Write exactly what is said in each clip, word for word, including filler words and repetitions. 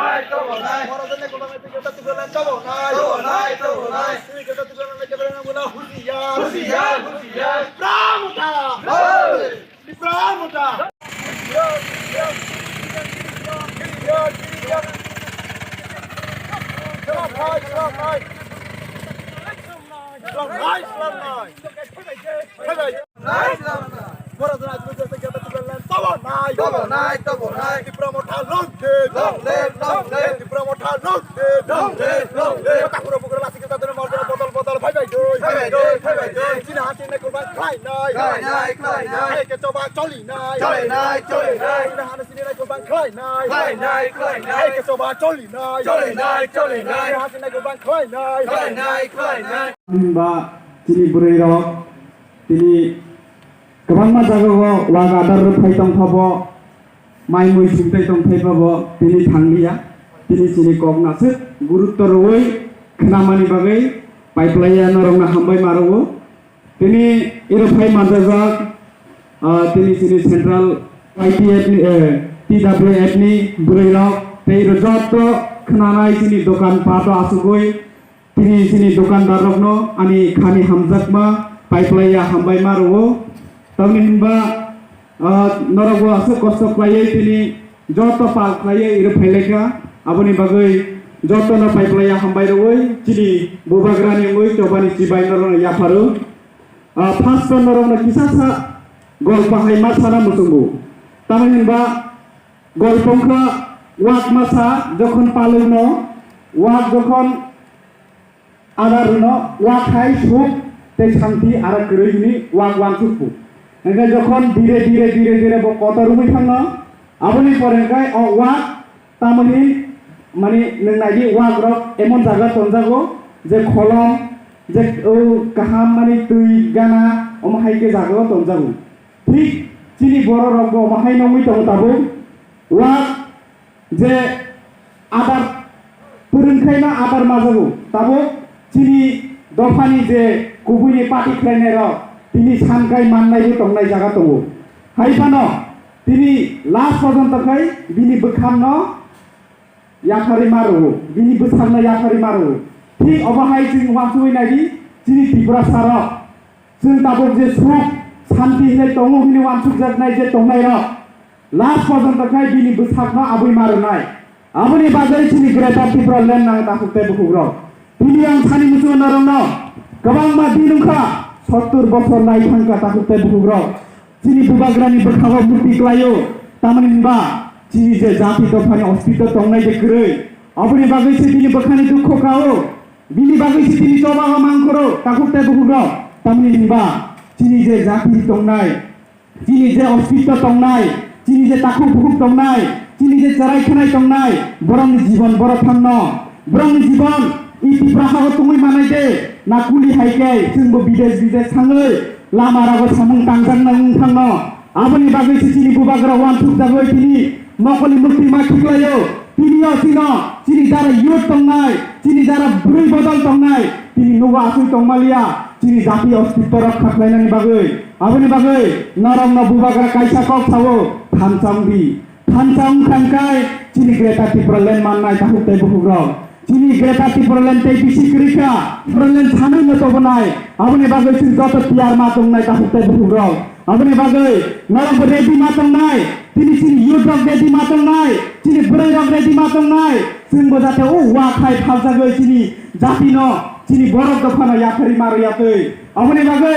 Borok jone kwbangma twi kwtal twi kwtal tabo nai. Tabo nai, tabo nai. Twi kwtal twi kwtal nai, kwtal nai, kwtal husiar. Husiar, husiar. Tipra Motha. Hey! Tipra Motha. Slap hai, slap hai. Slap hai, slap hai. Hey, hey. Borok jone twi kwtal twi kwtal tabo nai. Tabo nai, tabo nai. Tipra Motha long live. Long live, long live. Tipra Motha long live. Long live, long live. Takhurok bukhurok lasik kwtal twi kwtal bodol bodol phai bai doi. Phai bai doi, phai bai doi. Chini ha chini kwbang khlai nai. Khlai nai, khlai nai. Hai khe choba choli nai. Choli nai, choli nai. Chini ha chini kwbang khlai nai. Khlai nai, khlai nai. Hai khe choba choli nai. Choli nai, choli nai. Chini ha chini kwbang khlai nai. Khlai nai, khlai nai. Himba chini bwrwi rok tini kwbangma jagao wak adar rwphai tongphabo, mai mui sungtai tongphaiphabo tini thangliya. Tini chini kok naswk gurutto rwui khnamani bagwi paiplaiya norokno hambai ma rwo. Tini iro phai manjajak, ah, tini chini central I T F ni, eh, T W F ni bwrwi rok tei iro jotto khnanai chini dokan pato asugwi tini chini dokandar rokno ani khani hamjakma paiplaiya hambai ma rwo. Tamni hinba, ah, norok bo aswk kosto khlaiwi tini joto pal khlaiwi iro phailaikha. Aboni bagwi jotono paiplaiya hambai rwui chini bubagrani wngwi chobani chibai norokno yapharo. Ah, first o norokno kisa sa golpo hai ma sana muchungo. Tamni hinba golpo wngkha wak masa jokhon palwino, wak jokhon adar rwno, wak hai suk tei santi aro kwrwi hwnwi wak uansukgo. Hwnkhe jokhon dire dire dire dire bo kotor wngwi thangno, aboni pore hwnkhe o wak tamoni mani nwng naidi wak rok emon jaga tonjago je kholom je o kaham mani twi gana omo hai khe jaga o tonjago. Thik chini borok rok bo omo hai nongwi tongo tabuk. Wak je adar pwrwngkhaino adar majago, tabuk chini dophani je kubuini party khlainairok tini sankai mannaibo tongnai jaga tongo. Hai phano tini last porjonto khai bini bwkhamno yapharwi ma rwo, bini bwsakno yapharwi ma rwo. Thik obo hai chwng uansugwi naidi chini Tiprasarok. Chwng tabuk je suk santi hinwi tongo hwnwi uansukjaknai je tongnairok, last porjonto khai bini bwsakno abwi ma rwnai. Aboni bagwi chini Greater Tipraland nang takhuk tei bukhukrok. Tini ang sani muchungo norokno kwbangma din wngkha, sottur bosor lai thangkha takhuk tei bukhukrok. Chini bubagrani bwkhago murti klaio, tamoni hinba chini je jati dophani ostitto tongnai je kwrwi, aboni bagwi se bini bwkhani dukho kao. Bini bagwi se tini choba o mangkhoro takhuk tei bukhukrok. Tamni hinba chini je jati tongnai, chini je ostitto tongnai, chini je takhuk bukhuk tongnai, chini je cherai khenai tongnai, borokni jibon borok thangno, borokni jibon i Tipra hago tongwi manai de, na kuli hai khe chwngbo bidesh bidesh thangwi lama rogo samung tangjaknai wng thangno. Aboni bagwi se chini bubagra uansukjagwi tini mokolni mukti ma khiklaio. Tini o chino chini jara youth tongnai, chini jara bwrwi bodol tongnai, tini nugo aswk tongmaliya, chini jati ostitto rokha khlainani bagwi. Aboni bagwi norokno bubagra kaisa kok sao, thansa wngdi. Thansa wngkha hwnkhe chini Greater Tipraland mannai takhuk tei bukhukrok. Chini Greater Tipraland tei bisi kwrwi kha, Tipraland sanwi no tobonai. Aboni bagwi chwng joto tiyar ma tongnai takhuk tei bukhukrok. Aboni bagwi norokbo ready ma tongnai. Tini chini youth rok ready ma tongnai. Chini bwrwi rok ready ma tongnai. Chwngbo jate o wak hai phaljagwi chini jatino, chini borok dophano yapharwi ma rwya twi. Aboni bagwi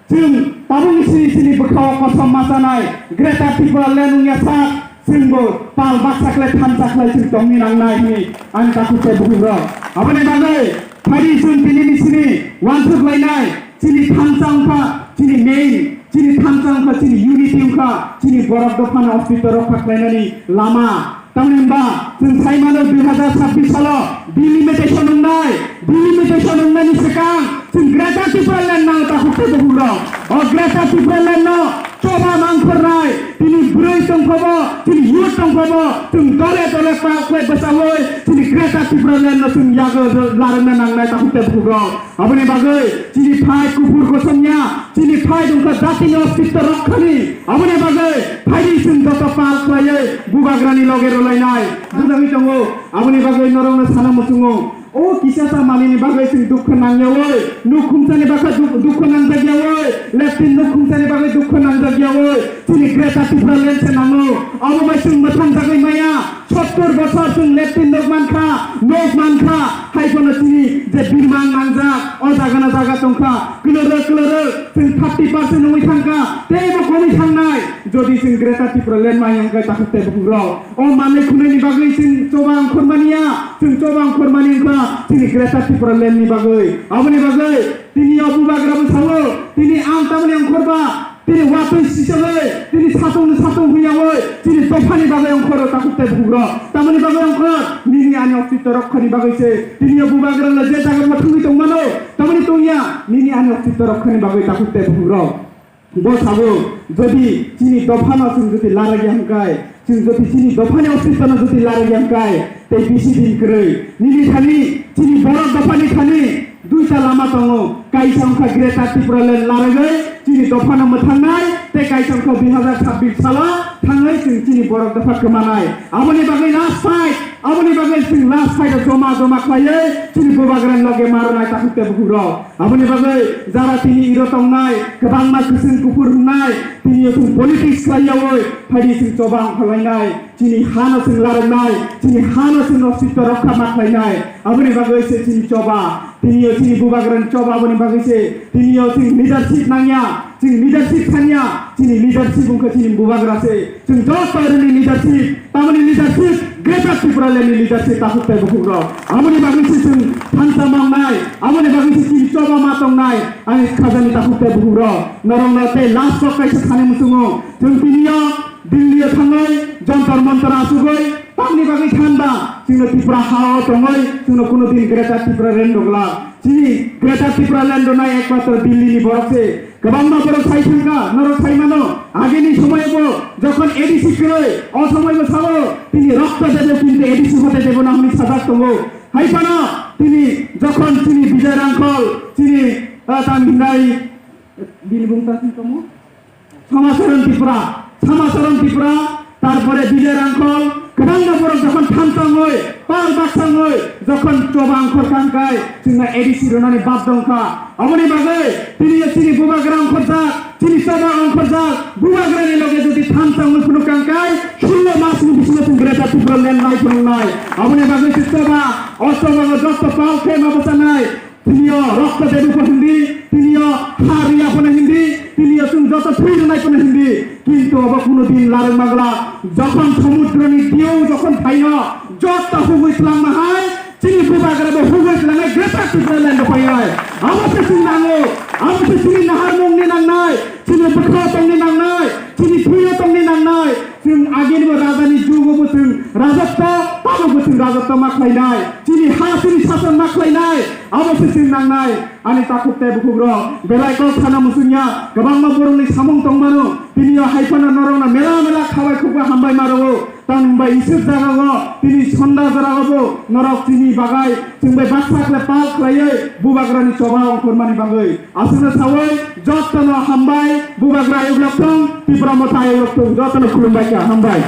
chwng tabuk sini sini bwkhao kosom machanai Greater Tipraland wngya sak, chwngbo pal baksa khlai thansa khlai chwng tongni nangnai hwnwi ang takhuk tei bukhukrok. Aboni bagwi phaidi chwng tinini sini uansuk lainai, chini thansa wngkha chini main, chini thansa wngkha chini unity wngkha, chini borok dophano ostitto rokha khlainani lama. Tamni hwnba chwng sai mano dui hazar sabbish salo delimitation wngnai, delimitation wngnani swkang chwng Greater Tipraland nang takhuk tei bukhukrok. O Greater Tipraland no choba mangkhornai, chini bwrwi tongkhobo, chini youth tongkhobo, chwng dole dole kok khlai bwchaui chini Greater Tipraland no chwng yago larwkna nangnai takhuk tei bukhukrok. Aboni bagwi chini phai kuphur kosom ya, chini phai dungkha jatini ostitto rokkhani. Aboni bagwi phaidi chwng joto pal khlaiwi bubagrani loge rwlainai bujagwi tongo. Aboni bagwi norokno sana muchungo. O kisa ta manini bagwi chwng dukha nangyawi, nuk khumsani bagwi duk-, dukha nangjak yawi, latrine nuk khumsani bagwi dukha nangjak yawi, chini Greater Tipraland se nango. Abo bai chwng mwthang jagwi maya, sottor bosor chwng latrine nuk mankha, nuk mankha, hai phano chini je birmang nangjak, o jaga na jaga tongkha, kwlwrwk kwlwrwk, chwng thirty percent wngwi thangkha, teibo komwi thangnai, jodi chwng Greater Tipraland maya hwnkhe takhuk tei bukhukrok. O manwi khwnwi ni bagwi chwng choba ongkhormani ya, chwng choba ongkhormani wngkha chini Greater Tipraland ni bagwi. Aboni bagwi tini o bubagra bo sao, tini ang tamoni ongkhorba, tini watwi sisogwi, tini satong ni satong huyawi, chini dophani bagwi ongkhoro takhuk tei bukhukrok. Tamoni bagwi ongkhor, nini ani ostitto rokkhani bagwi se, tini o bubagra le je jaga bo thangwi tongmano, tamoni tongya, nini ani ostitto rokkhani bagwi takhuk tei bukhukrok. Bo sabo, jodi chini dophano chwng jodi laragya hwnkhe, chwng jodi chini dophani ostittono jodi laragya hwnkhe, tei bisi din kwrwi. Nini thani, chini borok dophani thani duita lama tongo, kaisa wngkha Greater Tipraland laragwi chini dophano mwthangnai, tei kaisa wngkha dui hazar chabbish salo thangwi chwng chini borok dopha kwmanai. Aboni bagwi last fight, aboni bagwi chwng last fight o joma joma khlaiwi chini bubagrani loge ma rwnai takhuk tei bukhukrok. Aboni bagwi jara tini iro tongnai, kwbangma kwchwng kuphur hwngnai, tini o chwng politics khlaiyawi, phaidi chwng choba ongkhorlainai, chini hano chwng larwknai, chini hano chwng ostitto rokha ma khlainai. Aboni bagwi se chini choba, tini o chini bubagrani choba, aboni bagwi se tini o chwng leadership nangya, chwng leadership thangya, chini leadership wngkha chini bubagra se. Chwng joto rwni leadership, tamoni leadership, Greater Tipraland ni leadership takhuk tei bukhukrok. Aboni bagwi se chwng thansa mangnai, aboni bagwi se chini choba ma tongnai, ani khajani takhuk tei bukhukrok. Norokno tei last o kaisa thani muchungo, chwng tiniyo Delhi o thangwi Jantar Mantar achugwi tamni bagwi thanba, chwngno Tripura ha o tongwi chwngno kuno din Greater Tipraland rwglak. Chini Greater Tipraland rwnai ekmatro Delhi ni borok se. Kwbangma borok sai thangkha, norok sai mano. Agini somoibo jokhon A D C kwrwi, o somoibo sao, tini rokto debo kintu A D C hote debo na hwnwi sajak tongo. Hai phano tini jokhon chini Bijay Rangkhol, chini, ah, tang hinai, bini bung ta sing tomo? Samacharan Tripura, Samacharan Tripura, tarpore Bijay Rangkhol, kwbangma borok jokhon thansa wngwi, pal baksa wngwi, jokhon choba ongkhor kangkai, chwngno A D C rwnani bad dongkha. Aboni bagwi tini chini bubagra ongkhorjak, chini choba ongkhorjak, bubagrani loge jodi thansa wngwi phunuk kangkai, sullo masni bisingo chwng Greater Tipraland nai phunuknai. Aboni bagwi se choba, o choba no joto pal khe ma bwchanai. Tiniyo rokto debwi phano hindi, tiniyo ha riya phano hindi, tiniyo chwng joto thwi rwnai phano hindi. Kintu obo kuno din larwk magla, jokhon somudroni diyo jokhon phaino, joto hugwi twlangma hai, chini bubagra bo hugwi tlangnai Greater Tipraland o phainai. Abo se chwng nango, abo se chini naharmungni nangnai, chini bwkha tongni nangnai, chini thwiyo tongni nangnai. Chwng agini bo rajani jugo bo chwng rajotto, tamo bo chwng rajotto ma khlainai. Chini ha chini sason ma khlainai. Abo se chwng nangnai. Ani takhuk tei bukhukrok belai kok sana muchungya, kwbangma borokni samung tongmano. Tiniyo hai phano norokno mela mela khabai khukba hambai ma rwo. Tamni bai iswk jagao tini sonda jorao bo norok chini bagai chwng bai baksa khle pal khlaiwi bubagrani choba ongkhormani bagwi. Aswkno sawi jotono hambai, bubagra ayuk lok thung, Tipra Motha ayuk lok thung, jotono khulumbai kha, hambai.